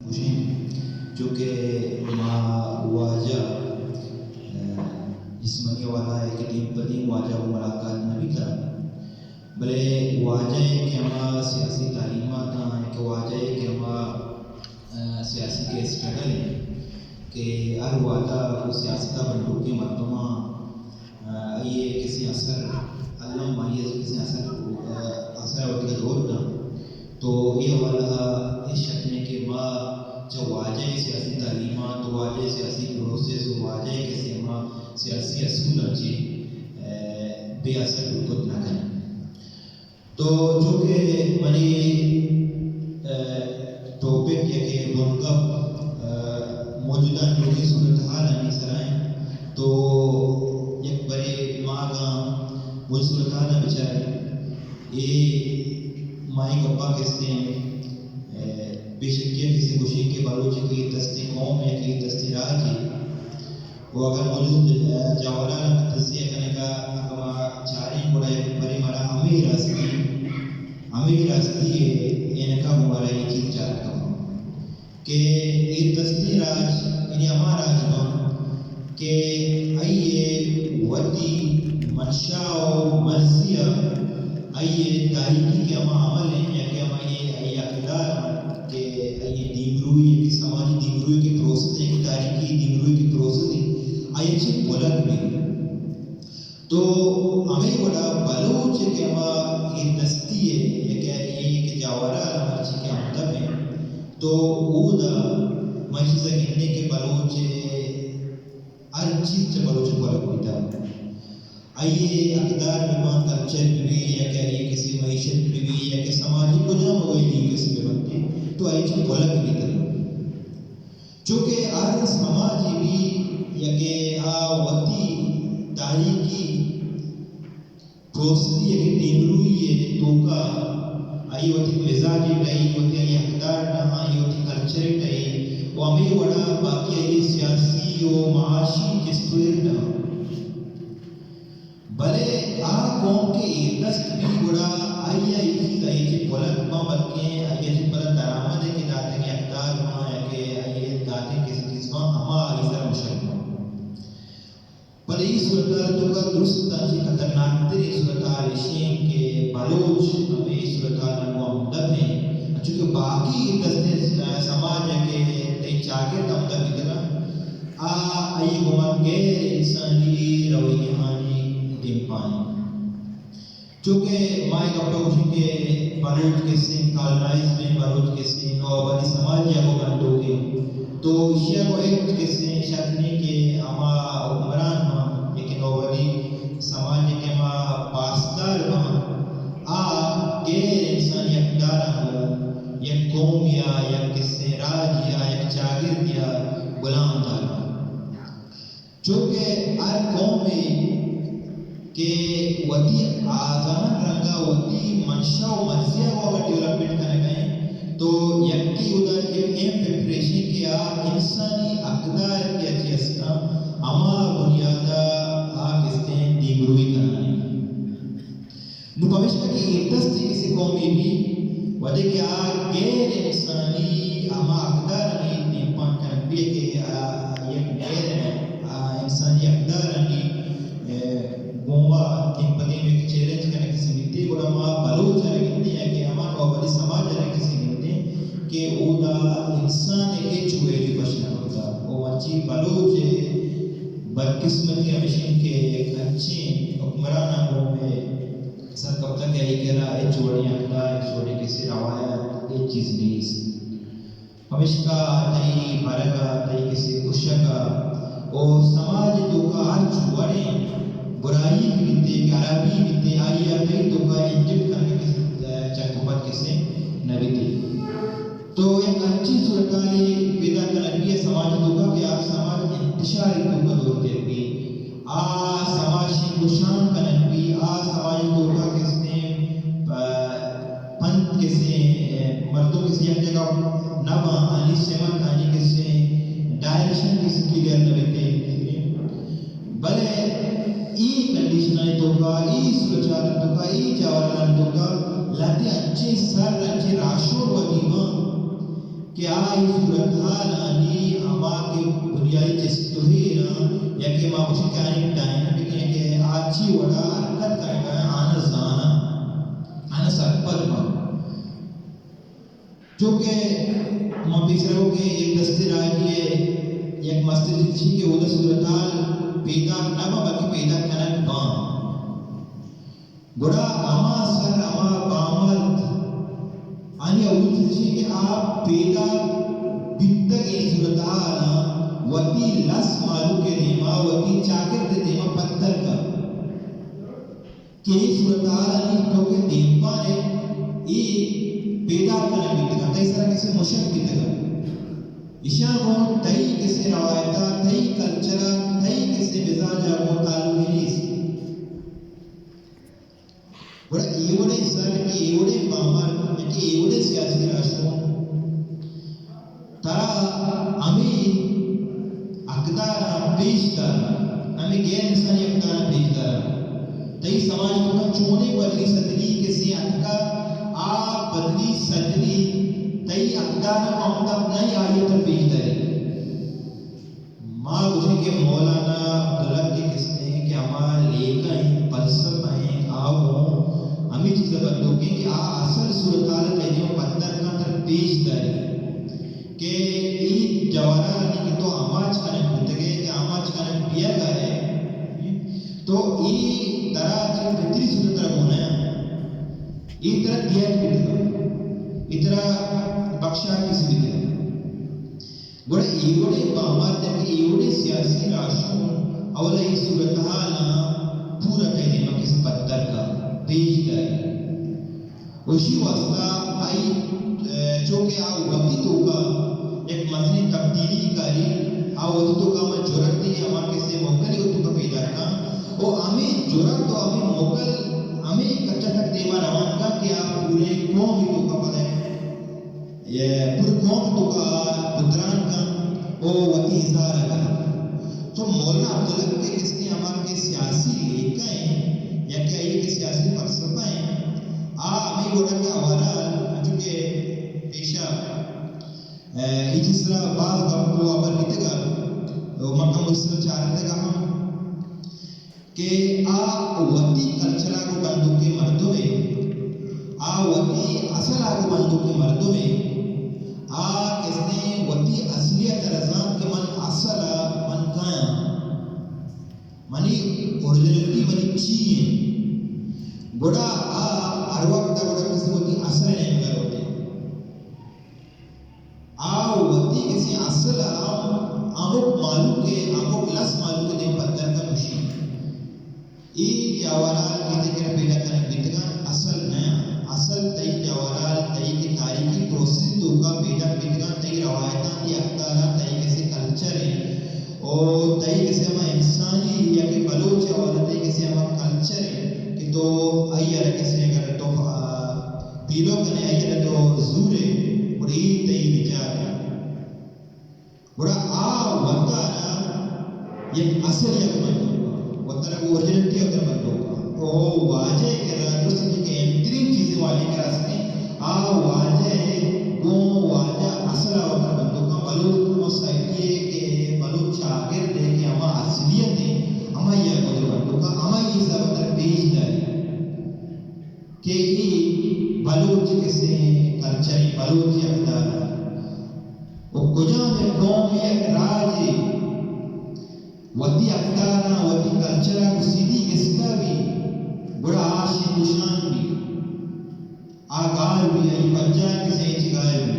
گوشیں، چونکہ ما واجہ، ء، جسمانی حوالہ ء کہ دیم پہ دیم واجہ ء ملاقات نہ بیتہ، بلے واجہ ء کہ ہما سیاسی تعلیمات آں، کہ واجہ ء کہ ہما، ء، سیاسی کہ اسٹرگل انت کہ ہر وہدا گوں سیاست ء بندوکیں مردماں آئی ء کسیں اثر الم، آئی ء کسیں اثر، اثر ء وتی دور داں۔ تو اے حوالہ ء اے شک نہ کہ ما چہ واجہ ء سیاسی تعلیمات و واجہ ء سیاسی پروسیس و واجہ ء کسیں ہما سیاسی اصولاں چہ، ء، بے اثر بوت نہ کنیں۔ تو چونکہ منی، ء، ٹاپک یا کہ بنگپ، ء، موجودہ انوگیں صورتحالانی سرا انت، تو یک برے ما اگاں موجودہ صورتحالاں بچاریں، اے ما اے گپاں کسیں، ء، بے شکی ء کسیں گوشیں کہ بلوچ یک ایردستیں قوم یا کہ ایردستیں راجے، و اگاں موجود، ء، جاوران ء تجزیہ کنگ ء اگاں ما چاریں گڑا یک برے مارا ہمے راستی، ہمے راستی ء اینکا گوں مارا اے چیز چارگ ء باں کہ ایردستیں راج یعنی ہما راج باں کہ آئی ء وتی منشا و مرضی ء آئی ء تاریخی کہ ہما عمل انت یا کہ ہما آئی ء، آئی ء اقدار انت کہ آئی ء دیمروئی کہ سماجی دیمروئی کہ پروسس انت، کہ تاریخی دیمروئی کہ پروسس انت، آئی ء چہ پلگ بہ بیت۔ تو ہمے وڑا بلوچ ء کہ ہما ایردستی ء یا کہ آئی ء کہ جاوران ء مرچی کہ ہمدپ انت، تو اودا ما چیزا گندیں کہ بلوچ ء ہر چیز چہ بلوچ ء پلگ بیتگ۔ آئی ء اقدار بہ باں، کلچر بہ بی، یا کہ آئی ء کسی معیشت بہ بی، یا کہ سماجی کجام ویلیو کسی بہ بنتی، تو آئی چہ پلگ بیتگ۔ چونکہ ہر سماجی بی یا کہ آ وتی تاریخی پروسیس یا کہ دیمروئی ء توکا آئی وتی مزاج ء ٹہی، وتی آئی اقدار ٹہاں، آئی وتی کلچر ء ٹہی، و ہمے وڑا باقی آئی سیاسی و معاشی چست و ایر ٹہاں۔ بلے آ قوم کہ ایردست بی گڑا آئی ء اے چیز آئی ء چہ پلگ باں، بلکیں آئی ء چہ پدا درآمد ء کہ داتگیں اقدار باں یا کہ آئی ء داتیں کسی چیز باں، ہما آئی سر مشگ باں۔ بلے اے صورتحال ء توکا درستاں چہ خطرناک تریں صورتحال ایشی انت کہ بلوچ ہمے صورتحال ء گوں ہمدپ انت، انچو کہ باقی ایردستیں سماج ء کہ تئی چاگرد ہمدپ بیتگ انت، آ آئی گوما غیر انسانی رویہانی دیمپان انت۔ چونکہ ما اے گپ ء گوشیں کہ بلوچ کسیں کالونائز بیں، بلوچ کسیں نوآبادی سماجے ء گوں بندوکیں، تو ایشی ء گوں ہچ کسیں شک نیں کہ ہما حکمران باں، یک نوآبادی سماجے کہ ہما پاسدار باں، آ غیر انسانی اقداراں گوں یک قومے ء، یک کسیں راجے ء، یک چاگردے ء غلام دار باں۔ چونکہ ہر قومے کہ وتی آزان رنگا وتی منشا و مرضیا گوں اگر ڈیولپمنٹ کنگا انت، تو یکے اودا یک اہم فیکٹر ایش انت کہ آ انسانی اقدار کہ اچی استاں، ہما بنیادا آ کستیں دیمروئی کنانی۔ نوں پمیشکا کہ ایردستی کسی قومے بی، وھدے کہ آ غیر انسانی ہما اقدارانی دیمپان کنگ بی کہ آ یک غیر، آ، انسانی اقدارانی، اے، گوما دیم پہ دیم یک چیلنج کنگ کسی بیتے، گڑا ما بلوچ ء گندیں یا کہ ہما نوآبادی سماج ء کسی گندیں کہ اودا انسان ء ہچ ویلیو پش نہ کپتا۔ او مرچی بلوچ ء بدقسمتی ہمیش انت کہ یک انچیں حکمراناں گوں مئے سر کپتگ کہ آئی کرا ہچ وڑیں اقدار، ہچ وڑیں کسی روایت، ہچ چیز نیست۔ پمیشکا تئی برگ ء، تئی کسی کشگ ء، او سماج ء توکا ہرچ وڑیں برائی بیتے کہ ہرابی بیتے، آئی ء تئی توکا انجکٹ کنگ ء کس-، چک و پد کسے نہ بیتے۔ تو یک انچیں صورتحالے پیدا کنگ بی ء سماج ء توکا کہ آ سماج انتشار ء توکا دور دیگ بی۔ آ سماج شنگ و شانگ کنگ بی، آ سماج ء توکا کسیں، پ-، پنت کسیں، مردم کسیں یک جگہ نہ باں، آنی سمت، آنی کسیں ڈائریکشن کسیں کلیئر نہ بیتے۔ بلے ای کنڈیشنانی توکا، ای صورتحالانی توکا، ای جاورانی توکا لہتے انچیں سر، انچیں راہشون وتی باں کہ آ اے صورتحالانی ہما کہ بنیادی چست و ایر آں، یا کہ ما گوشیں کہ آئی ڈائنامک ایں کہ آ چی وڑا حرکت کنگا ایں، آنا زاناں، آنا سرپد باں۔ چونکہ ما پیسرا گوں کہ یک دستے راجی ءِ یک مستر چیزے کہ اودا صورتحال پیداک نہ باں، بلکہ پیداک کنگ باں۔ گڑا ہما سر، ہما بامرد آنی اول چیز چی کہ آ پیدا بیتگیں صورتحالاں وتی لس مالوک ءِ دیما، وتی چاگرد ءِ دیما پدر کن کہ اے صورتحالانی تو کہ دیمپان ءَ اے پیدا کنگ بیتگاں، تئی سرا کسے مشگ بیتگاں، ایشاں گوں تئی کسے روایتا، تئی کلچرا، تئی کسے مزاجا گوں تعلقے نیست۔ گڑا اے وڑیں سر کہ اے وڑیں بامرد کہ اے وڑیں سیاسی راہشون ترا ہمے اقداراں پیش داراں، ہمے غیر انسانی اقداراں پیش داراں۔ تئی سماج ءِ توکا چونیں بدلی سدلی کسے اتکا، آ بدلی سدلی تئی اقداراں ہمدپ نہ آئی ءَ ترا پیش داری۔ ما گوشیں کہ مولانا عبدالحق ءِ کسے کہ ہما لیکہ ایں، فلسفہ ایں، آ گوں ہمے چیز ءَ بندوک ایں کہ آ اصل صورتحال ءَ تئی دیما پدر کن ترا پیش داری کہ اے جواہرالانی کہ تو آماچ کنگ بوتگ ئے، کہ آماچ کنگ بیگ ءَ ئے، تو اے ترا چہ فطری صورت ءَ گون نیاں، اے ترا دیگ بیتگ، اے ترا بخشاک کسے بیتگ۔ گڑا اے وڑیں بامرد کہ اے وڑیں سیاسی راہشون اولا اے صورتحالاں پورا تئی دیما کسے پدر کن، پیش داری۔ و اشی واسطہ آئی، ء، چونکہ آ وتی توکا یک مزنیں تبدیلی کاری، آ وتی توکا ہما جرأت ء ہما کسے موکلی وتی توکا پیدا کن، و ہمے جرأت و ہمے موکل ہمے کچ ء تک دیما روان کن کہ آ پورے قوم ء توکا پدا یہ پورے قوم توکا پتران کن و وتی اظہار کن۔ تو مولانا عبدالحق کے کسے ہما کہ سیاسی لیکہ ہیں یا کہ آئی کہ سیاسی فلسفہ ہیں، آ ہمیں وڑا کہ حوالہ انچو کہ پیشہ، اے، اے چیز سرا باز گپ و ہبر بیتگا، و مکہ مسجد چارتگا ہم۔ کہ آ وتی کلچر ء گوں بندوکیں مردمے، آ وتی اصل ء گوں بندوکیں مردمے، آ کسے وتی اصلیت ء رزانت کہ من اصل ء من کایاں، منی اوریجنلٹی منی چی انت، گڑا آ ہر وقت ء گڑا کسے وتی اصل ء نیمگ ء روت۔ آ وتی کسے اصل ء ہمک مہلوک ء، ہمک لس مہلوک ء دیم پدر کن گوشی، اے جاورال کہ تئی کرا پیدا کنگ بیتگاں، اصل نہ انت۔ اصل تئی جاورال، تئی کہ تاریخی پروسیس توکا پیدا بیتگاں، تئی روایتاں، تئی اقداراں، تئی کسے کلچر ء، او تئی کسے ہما انسانی یا کہ بلوچ ء حوالہ تئی کسے ہما کلچر ء کہ تو آئی ء را کسے اگر تو، آ، پیلو کنے آئی ء تو زورے، گڑا اے تئی نجات انت۔ گڑا آ وتارا یک اصل یک بندوک، وتارا اوریجنلٹی وتارا بندوک۔ او واجہ ء کرا درست کہ اہم ترین چیزیں واجہ ء کرا است انت، آ واجہ ء گوں واجہ اصل ء وتارا بندوک۔ بلوچ سوسائٹی ء کہ بلوچ چاگرد ء کہ ہما اصلیت انت، ہمائی ء وتارا بندوک، ہمائی حساب ء وتارا پیش داری۔ کہ اے بلوچ کسے کلچرے، بلوچ اقدار و کجام یک قوم، یک راجے وتی اقداراں، وتی کلچراں گوں سیدھی گستا بی، گڑا آ شنگ و شان بی، آ گار بی، آئی پجار کسے چی گار بی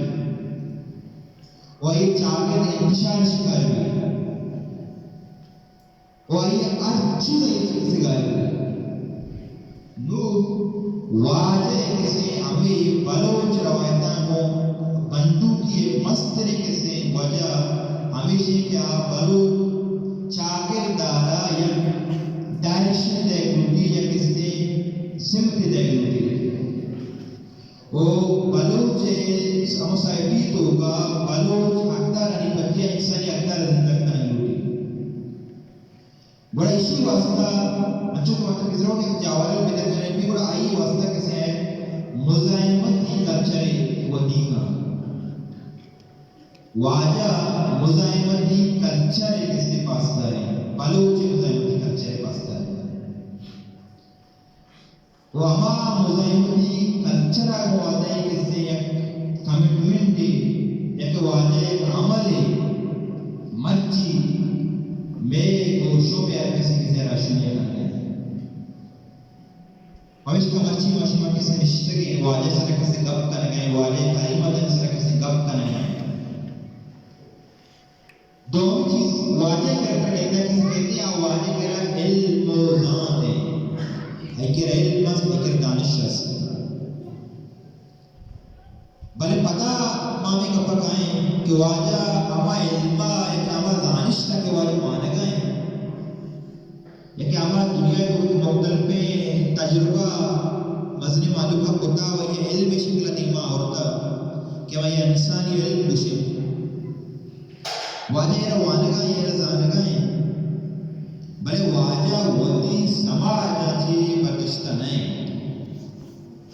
و اے چاگرد انتشار شکار بی۔ و آئی ء ہر چیز ء یک چیزے گار انت۔ نوں واجہ ء کسے ہمے بلوچ روایتاں گوں بندوکی ء مستریں کسے وجہ ہمیش انت کہ آ بلوچ چاگرد ء را یک ڈائریکشن دئیگ لوٹی، یک کسے سمت دئیگ لوٹی۔ و بلوچ ء سوسائٹی توکا بلوچ حقدارانی پجیا انسانی حقدار زندگ کنگ لوٹی۔ گڑا ایشی واسطہ انچو کہ وقت گزرو کہ جاورے پیدا کرے بھی، گڑا آئی واسطہ کسے مزاحمتی کلچرے ودی کا۔ واجہ مزاحمتی کلچر ءِ کسے پاسدارے، بلوچ مزاحمتی کلچر ءِ پاسدارے۔ و ہما مزاحمتی کلچر ءَ گوں واجہ ءِ کسے یک کمٹمنٹے، یک واجہ ءِ یک عملے مرچی مئے گوں شمئے ہر کسی کسے ءَ را شنگ ءَ کنگ ءَ۔ پمیشکا مرچی ما شما کسے نشتگیں، واجہ ءِ سرا کسے گپ کنگ ءَ، واجہ ءِ تعلیم ءِ سرا کسے گپ کنگ ءَ۔ دومی چیز، واجہ ءِ کرا ترا گندگ ءَ کسے کیت، آ واجہ ءِ کرا علم و زانت انت، آئی کرا علم است، آئی کرا دانش است۔ بلے پدا ما ہمے گپ ءَ کائیں کہ واجہ ہما علم ءَ یا کہ ہما زانشت ءَ کہ واجہ وانگ ءَ انت، یا کہ ہما دنیا ءِ توک ءَ مختلفیں تجربہ مزنیں مہلوک ءَ کتا و یہ علم ءِ شکل ءَ دیما آورتا کہ ہما یہ انسانی علم گوشیں۔ واجہ ایرا وانگا، ایرا زانگا انت، بلے واجہ وتی سماج ءَ چہ برگشتہ نہ انت۔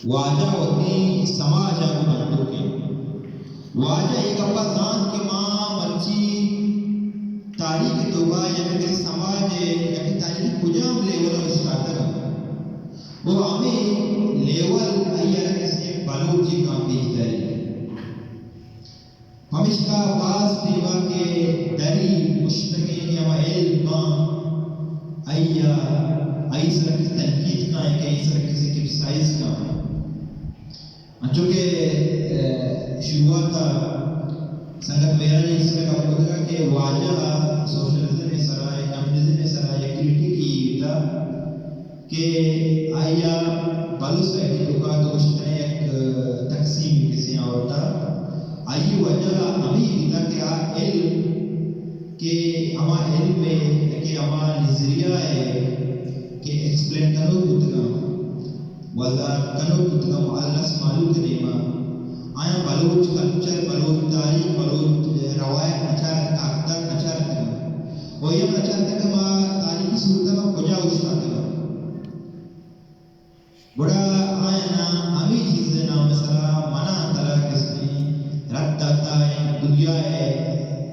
واجہ وتی سماج ءَ گوں بندوک انت۔ واجہ اے گپ ءَ زانت کہ ما مرچی تاریخ ءِ توکا یا کہ سماج ءِ یا کہ تاریخ ءِ کجام لیول ءَ اوشتاتگ انت، و ہمے لیول آئی ءَ را کسے بلوچ ءَ کم پیش داریت۔ پمیشکا باز ٹیما کہ دری گوشتگیں کہ ہما علم باں، آئی ءَ، آئی سرا کسے تنقید کن کہ آئی سرا کسے کرٹیسائز کن۔ انچو کہ، اے، شروعات ءَ سنگت مہران ءَ اس سرا گپ کتگ کہ واجہ ءَ سوشلزم ءِ سرا یا کمیونزم ءِ سرا یا کریٹک ای بیتا، کہ آئی ءَ بلوچ سوسائٹی ءِ توکا تو گوشت کنے یک تقسیم کسے آورتا۔ آئی وجہ ہمے بیتا کہ آ علم کہ ہما علم ءِ کہ ہما نظریہ ءِ کہ ایکسپلین کنوک بوتگاں، وضاحت کنوک بوتگاں، آ رس مالوک دیما آیاں بلوچ کلچر، بلوچ تاریخ، بلوچ روایت نچارتگ، اقدار نچارتگ۔ و اے ہم نچارتگ کہ ما تاریخی صورت ءَ ما کجا اوشتاتگ۔ گڑا آیانا ہمے چیز ءِ نام ءِ سرا منا ترا کسے رد داتا، یک دنیا ءِ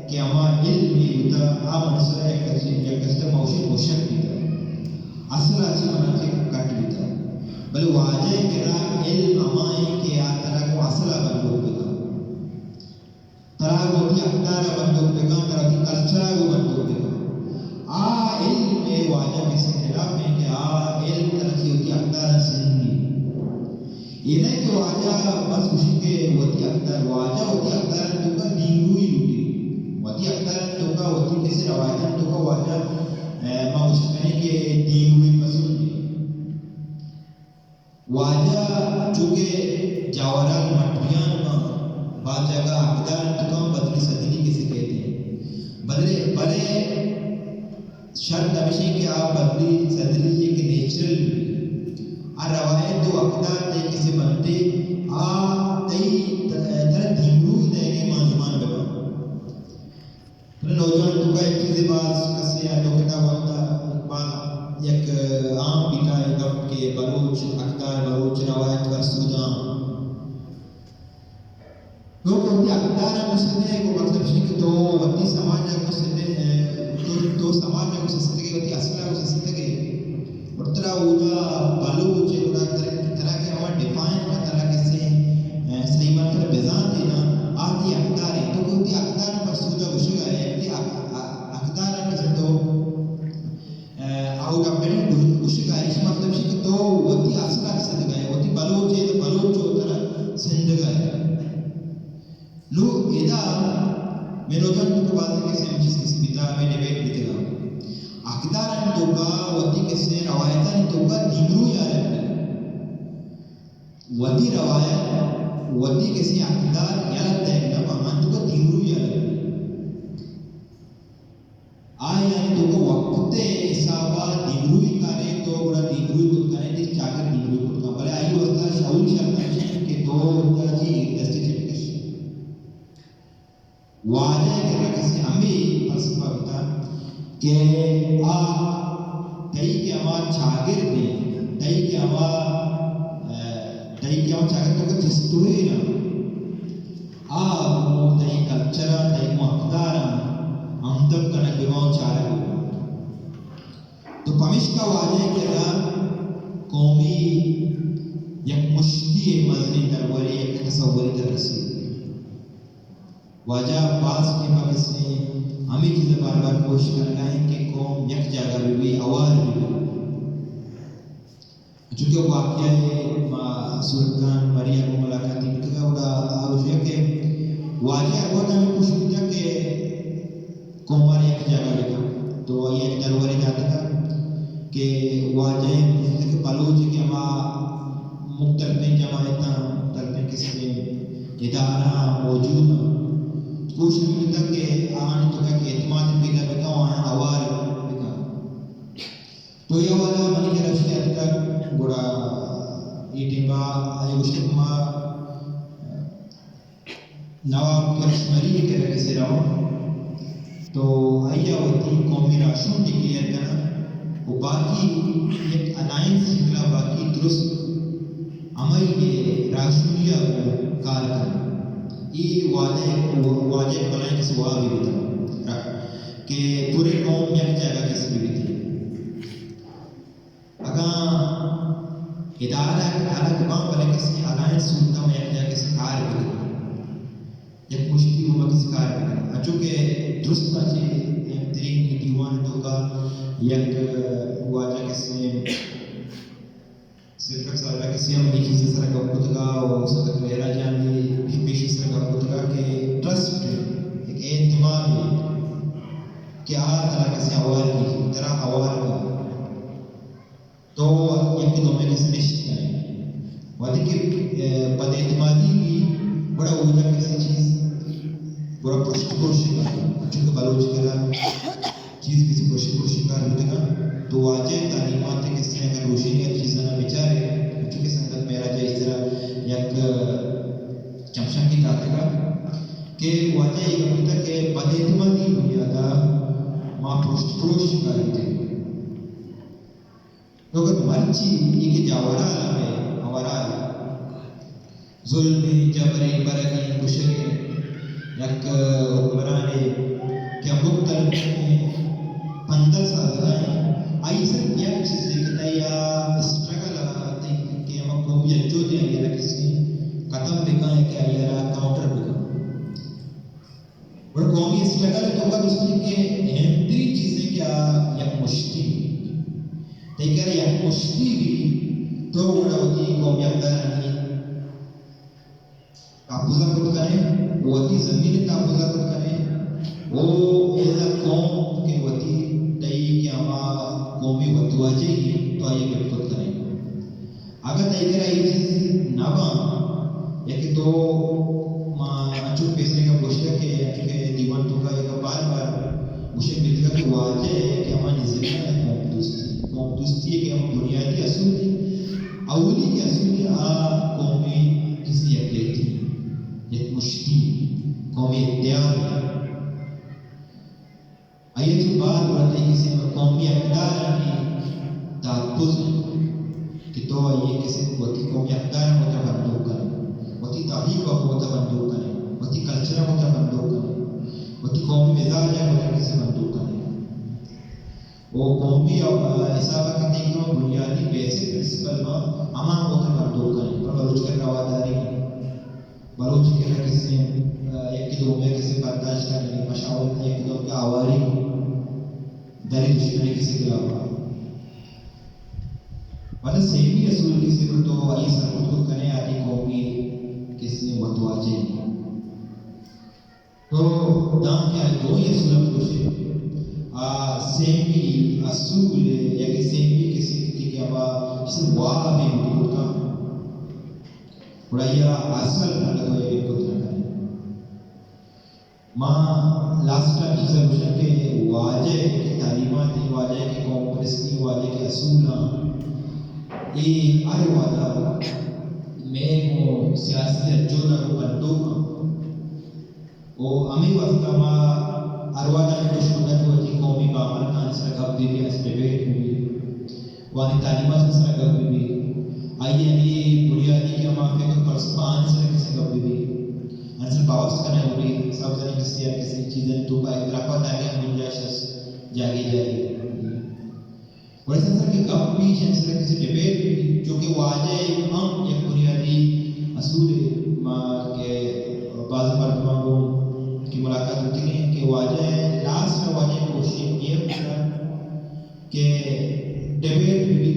کہ ہما علم ءَ بوتا، آ من سرا یک کچ، یک کچ ءَ موشک موشک بیتا۔ اصل ءَ چہ منا چہ کٹ بیتا۔ بلے واجہ ءِ کرا علم ہما انت کہ آ ترا گوں اصل ءَ بندوک بکن۔ ترا گوں وتی اقدار ءَ بندوک بکن، ترا وتی کلچر ءَ گوں بندوک بکن۔ آ علم ءِ واجہ کسے خلاف انت کہ آ علم ترا چہ وتی اقدار ءَ سندی۔ اے نہ کہ واجہ بس گوشی کہ وتی اقدار، واجہ وتی اقدار ءِ توکا دیمروئی لوٹی۔ وتی اقدار ءِ توکا، وتی کسے روایتانی توکا واجہ، اے، ما گوشت کنیں کہ دیمروئی پسند انت۔ واجہ چونکہ جاوران مٹریان باں، باز جاگہ اقدار توکا بدلی سدلی کسے کہتے ہیں۔ بدلے، بلے شرط ہمیش انت کہ آ بدلی سدلی یک نیچرل بی۔ آ روایت و اقدار تئی کسے بنتے، آ تئی ت-، ترا دیمروئی دئیگے مان زمان ببا۔ بلے نوجوان توکا یک چیزے باز کسے آ دو کتاب وانتا، باز یک عام بیتا اے گپ کہ بلوچ اقدار، بلوچ روایت فرسودہ۔ تو کہ وتی اقدار ءَ گوشتگ ئے، گوں مطلب شی کہ تو وتی سماج ءَ گوشتگ ئے، تو، تو سماج ءَ گوشتگ ئے، وتی اصل ءَ گوشتگ ئے۔ اور ترا اودا بلوچ ءِ گڑا تر-، ترا کہ ہما ڈیفائن کا ترا کسے، اے، صحیح مطلب بزانتے نا، آ تئی اقدار انت۔ تو کہ وتی اقدار ءَ فرسودہ گوشگ ءَ ئے، وتی اق-، اق-، اقدار ءَ کسے تو، اے، آؤٹ آف ڈیٹ گوش-، گوشگ ءَ ئے، ایشی مطلب شی کہ تو وتی اصل ءَ گوشتگ ئے، وتی بلوچ ءِ تو بلوچ ءُ ترا سندگ ءَ ئے۔ نوں ادا مئے نوجوان توکا بازیں کسے ہمے چیز کسے بیتا، ہمے ڈیبیٹ بیتگا۔ اقدارانی توکا، وتی کسے روایتانی توکا دیمروئی آرگ بیت۔ وتی روایت، وتی کسے اقدار یلہ دئیگ نہ باں، آہانی توکا دیمروئی آرگ بیت۔ آیانی توکا وقت ءِ حسابا دیمروئی کارے تو گڑا دیمروئی کت کنے، تئی چاگرد دیمروئی کت کن، بلے آئی واسطہ شعوری شرط ہمیش انت کہ تو اودا چی دستے چٹ کش۔ واجہ ءِ کرا کسے ہمے فلسفہ بیتا کہ آ تئی کہ ہما چاگرد انت، تئی کہ ہما، اے، تئی کہ ہما چاگرد توکا چست ہوئے نا، آ گوں تئی کلچر ءَ، مزنیں درورے یک تصورے تر رسیت۔ واجہ باز ٹیم ءَ کسے ہمے چیز ءَ بار بار کوشش کنگ ءَ انت کہ قوم یک جاگہ بہ بی، ہوار بہ بی۔ چونکہ واقعہ ءَ ما سورت خان مریا گوں ملاقاتی بیتگ ءَ، گڑا آ گوشگ کہ واجہ ہر وہد ہمے کوشش بیتگ کہ قوم ءَ یک جاگہ بہ کن۔ تو آئی ءَ یک درورے داتگ کہ واجہ ءَ گوشتگ کہ بلوچ کہ ہما مختلفیں جماعتاں، مختلفیں قسمیں ادارہ موجود انت، کوشش بیتگ کہ آہانی توکا کہ اعتماد پیدا بہ کن، آیاں ہوار بہ کن۔ تو اے حوالہ ءَ منی کرا اشی اتکگ، گڑا اے ٹیم ءَ آئی ءَ گوشتگ کہ ما نواب کرشمری ءِ کرا کسے رواں، تو آئی ءَ وتی قومی راہشون ڈکلیئر کناں و باقی یک الائنس شکل ءَ باقی درست ہمائی ءِ راہشونی ءَ گوں کار کناں۔ اے واجہ، واجہ بلاہیں کسے وابے بیتگ کہ پورے قوم یک جاگہ کسے بہ بیت۔ اگاں ادارہ الگ باں، بلے کسے الائنس صورت ءَ ما یک جاگہ کسے کار بہ کنیں، یک مشتی گوں ما کسے کار بہ کنیں۔ انچو کہ درست ءَ چہ ایم ترین دیوان ءِ توکا یک واجہ کسے سرکٹ صاحب ءَ کسے ہم اے چیز ءِ سرا گپ کتگ ءَ و سنگت مہرا جان ءَ بھی پیشی سرا گپ کتگ ءَ کہ ٹرسٹ، یک اعتماد کہ آ ترا کسے ہوار کی، ترا ہوار کا۔ تو یک دومی کسے نشت کنے۔ وہدے کہ، اے، بد اعتمادی بی، گڑا اودا کسے چیز گڑا پرشت پروش شکار، چونکہ بلوچ کرا چیز کسے پرشت پروش شکار بوتگا، تو واجہ تعلیمات کسے اگر روشنی ءَ چیزاں بچارے، چونکہ سنگت مہراج ءَ اس طرح یک چمشانکے داتگا کہ واجہ اے گپ بوتا کہ بد اعتمادی بنیادا ما پرشت پروش شکار بوتگیں۔ تو اگر مرچی اے کہ جاورھال ءَ، ہوارھال ءَ ظلم ءَ، جبر ءَ، برگ ءَ، کشگ ءَ، یک حکمران ءَ کہ ہمک تلک ءَ پندہ سال ءَ آئی صرف یک چیزے کہ تئی آ اسٹرگل ءَ، تئی کہ ہما قومی جدوجہد ءَ آئی ءَ را کسے ختم بکن کہ آئی ءَ را کاؤنٹر بکن۔ گڑا قومی اسٹرگل ءِ توکا دوستیں کہ اہم ترین چیزیں کہ آ یک مشتی۔ تئی کرا یک مشتی بی، تو گڑا وتی قومی اقدارانی تحفظ ءَ کت کنے، وتی زمین ءِ تحفظ ءَ کت کنے، او ایز اے قوم کہ وتی تئی کہ ہما قومی وتواجہی تو آئی ءَ گپت کت کنے۔ اگاں تئی کرا اے چیز نہ باں، یا کہ تو ما انچو پیسریگا گوشتگ کہ انچو کہ دیوان توکا ایگا بار بار گوشگ بیتگا کہ واجہ ءِ کہ ہما نظریہ ءَ قوم دوستی، قوم دوستی ءِ کہ ہما بنیادی اصول ایں، اولی کہ اصول ایں آ قومی کسے یکجہتی، یک مشتی، قومی اتحاد۔ آئی ءَ چہ بعد گڑا تئی کسے قومی اقدارانی تحفظ انت کہ تو آئی ءَ کسے وتی قومی اقداراں وتا بندوک کنے، وتی تاریخ ءَ وتا بندوک کنے، وتی کلچر ءَ وتا بندوک کنے، وتی قومی مزاج ءَ وتا کسے بندوک کنے۔ او قومی حساب ءَ کہ تئی بنیادی بیسک پرنسپل باں، ہما وتا بندوک کنے، پر بلوچ کہ رواداری بلوچ کہ کسے، آ، یکے دومی ءَ کسے برداشت کنگ، مشاورت، یکے دومی ءَ ہواری، دلیل شنگ کسے خلاف ءَ۔ بلے سیمی اصول کسے پر تو آئی سرکوت کت کنے، آئی قومی کسے وتواجہ۔ تو دانکہ آئی دوئیں اصول ہم گوشے، آ سیمی اصول یکے سیمی کسے کہ ہما کسے واب ءَ بوت کن۔ گڑا آئی ءَ را اصل رنگ ءَ تو یک گپت نہ کنے۔ ما لاسٹ ءَ چیز ءَ گوشاں کہ واجہ ءِ کہ تعلیمات ایں، واجہ ءِ کہ قوم پرستی، واجہ ءِ کہ اصول آں، اے ہر وہد ءَ مئے گوں سیاسی جدوجہد ءَ گوں بندوک آں۔ و ہمے واسطہ ما ہر وہد ءَ کوشش کنگ کہ وتی قومی بامرکانی سرا گپ بہ بی، اس ڈیبیٹ بہ بی، و آنی تعلیمات سرا گپ بہ بی، آئی آنی بنیادی کہ ہما فکر فلسفہ آنی سرا کسے گپ بہ بی، آنی سرا باوست کنگ بہ بی، سبز آنی کسے یا کسے چیزانی توکا اختلافات آنی گنجائش است جاگے جاگے۔ و ایسا سر کہ گپ بی، ایسا سر کسے ڈیبیٹ بہ بی، چونکہ واجہ ہم یک بنیادی اصول ما کہ بعض مردماں گوں کہ ملاقات ہوتی ہیں کہ واجہ لاسٹ ءَ واجہ کوشش یہ ہوتا کہ ڈیبیٹ بھی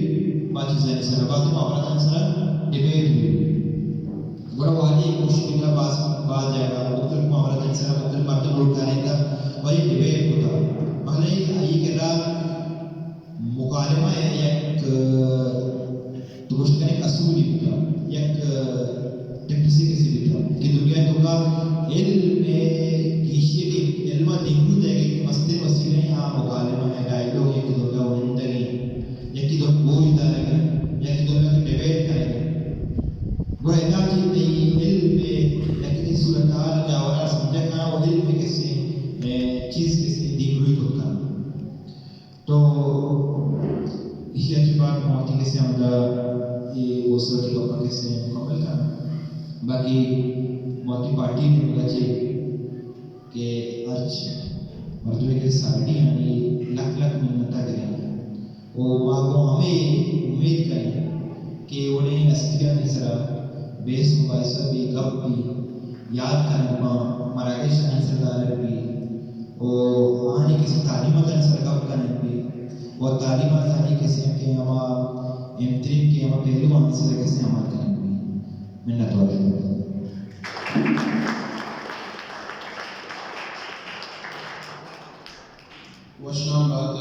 بات چیزیں سر، بعض معاملات سر ڈیبیٹ بھی۔ گڑا واجہ کوشش بھی باز، باز جائے گا، مختلف معاملات سر مختلف مردم لوگ کریں گا، واجہ ڈیبیٹ ہوتا۔ بھلے آئی کرا مکالمہ ءِ یک، تو گوشت کنے اصولی بوتا، یک ٹیکٹس کسی بوتا کہ دنیا ءِ توکا علم ءِ گیشی ءِ، علم ءَ دیمروئی دئیگ ءِ مستریں وسیلہ ءَ آ مکالمہ ءِ، ڈائیلاگ ءِ کہ دنیا ونندگ ءَ، یکے دنیا گوش دارگ ءَ، یکے دنیا کہ ڈیبیٹ کنگ ءَ۔ گڑا ادا چہ تئی علم ءِ یک صورتحال جاوراں سمجھگ ءَ و علم ءِ کسے، اے، چیز کسے دیمروئی کت کناں۔ تو ایشی ءَ چہ بعد ما وتی کسے ہمدا اے اوسر ءِ گپ ءَ کسے مکمل کناں۔ باقی ما وتی پارٹی ءِ نیمگ ءَ چہ کہ ہرچ مردمے کہ ساڑی آنی لک لک منت ءَ گریں۔ و ما گوں ہمے امید کنیں کہ وڑیں ہستیانی سرا بحث مباحثہ بی، گپ بی، یات کنگ باں، مراگش آنی سر دارگ بی، و آنی کسے تعلیمات آنی سر گپ کنگ بی، و تعلیمات آنی کسے کہ ہما اہم ترین کہ ہما پہلو آنی سر کسے عمل کنگ بی۔ منت وار۔ وشنام بات